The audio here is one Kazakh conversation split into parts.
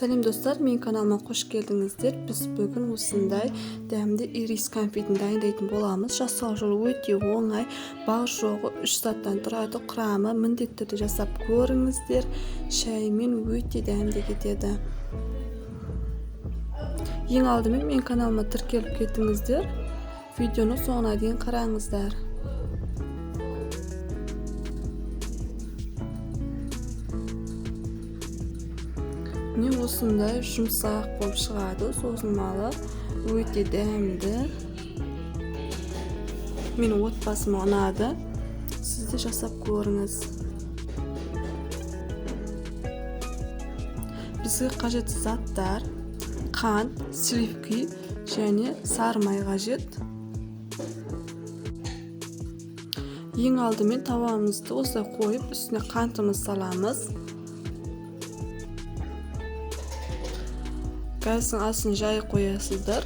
Сәлем достар, менің каналыма қош келдіңіздер. Біз бүгін осындай дәмді ирис конфетін дайындайтын боламыз. Жасау жолы өте оңай, бар жоғы 3 заттан тұрады. Құрамы міндетті түрде жасап көріңіздер. Шаймен өте дәмді кетеді. Ең алдымен менің каналыма тіркеліп кетіңіздер. Видеоны соңына дейін қараңыздар. Міне осындай жұмсақ болып шығады, созылмалы, өте дәмді. Менің отбасыма ұнады. Сіз де жасап көріңіз. Бізге қажетті заттар: қант, сливки және сары май қажет. Ең алдымен табамызды осылай қойып, үстіне қантымызды саламыз. Газдың астын жай қоясыздар.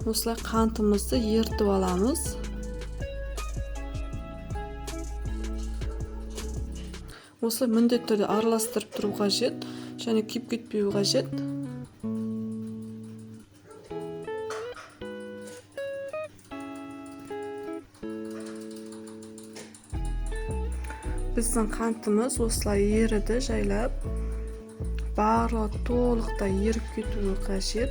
Осылай қантымызды ерітіп аламыз. Осылай міндетті түрде араластырып тұру қажет және күйіп кетпеу қажет. Біздің қантымыз осылай еріді жайлап. Барлығы толықтай еріп кетуі қажет.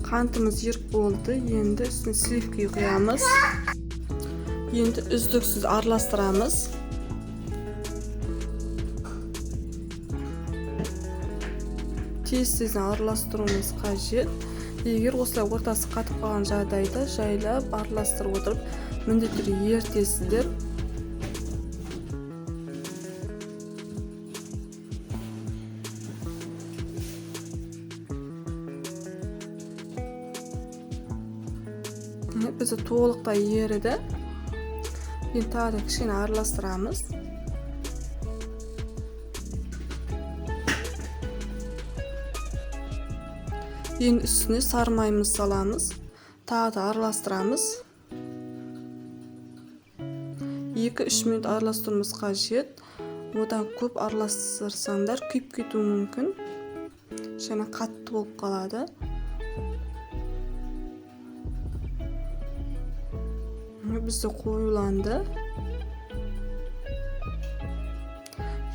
Қантымыз еріп болды. Енді үстіне сливки құямыз. Енді үздіксіз араластырамыз. Тез-тез араластыруымыз қажет. Егер осылай ортасы қатып қалған жағдайда жайлап араластырып отырып, міндетті түрде ерітесіздер. Бізді толықтай еріді. Енді тағы да кішкене араластырамыз. Енді үстіне сары майымызды саламыз. Тағы да араластырамыз. 2-3 минут араластыруымыз қажет. Одан көп араластырсаңдар күйіп кетуі мүмкін. Және қатты болып қалады. Бізді қоюланды.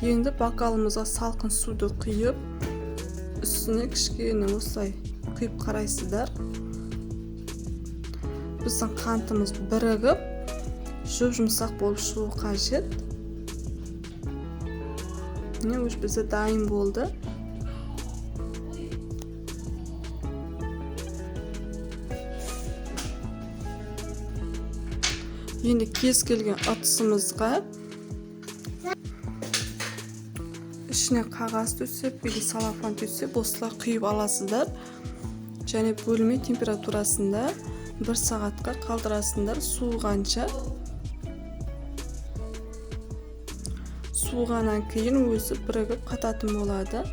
Енді бокалымызға салқын суды құйып, үстіне кішкене осылай құйып қарайсыздар. Біздің қантымыз бірігіп, жұп-жұмсақ болып шығу қажет. Міне уже бізде дайын болды. Енді кез келген ыдысымызға ішіне қағаз төсеп, или салафан төсеп, осылай құйып аласыздар. Және бөлме температурасында 1 сағатқа қалдырасыздар суығанша. Суығаннан кейін өзі бірігіп қататын болады.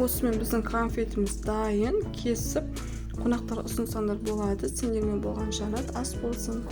Осымен біздің конфетіміз дайын. Кесіп қонақтарға ұсынсаңдар болады. Сендермен болған Жанат, ас болсын.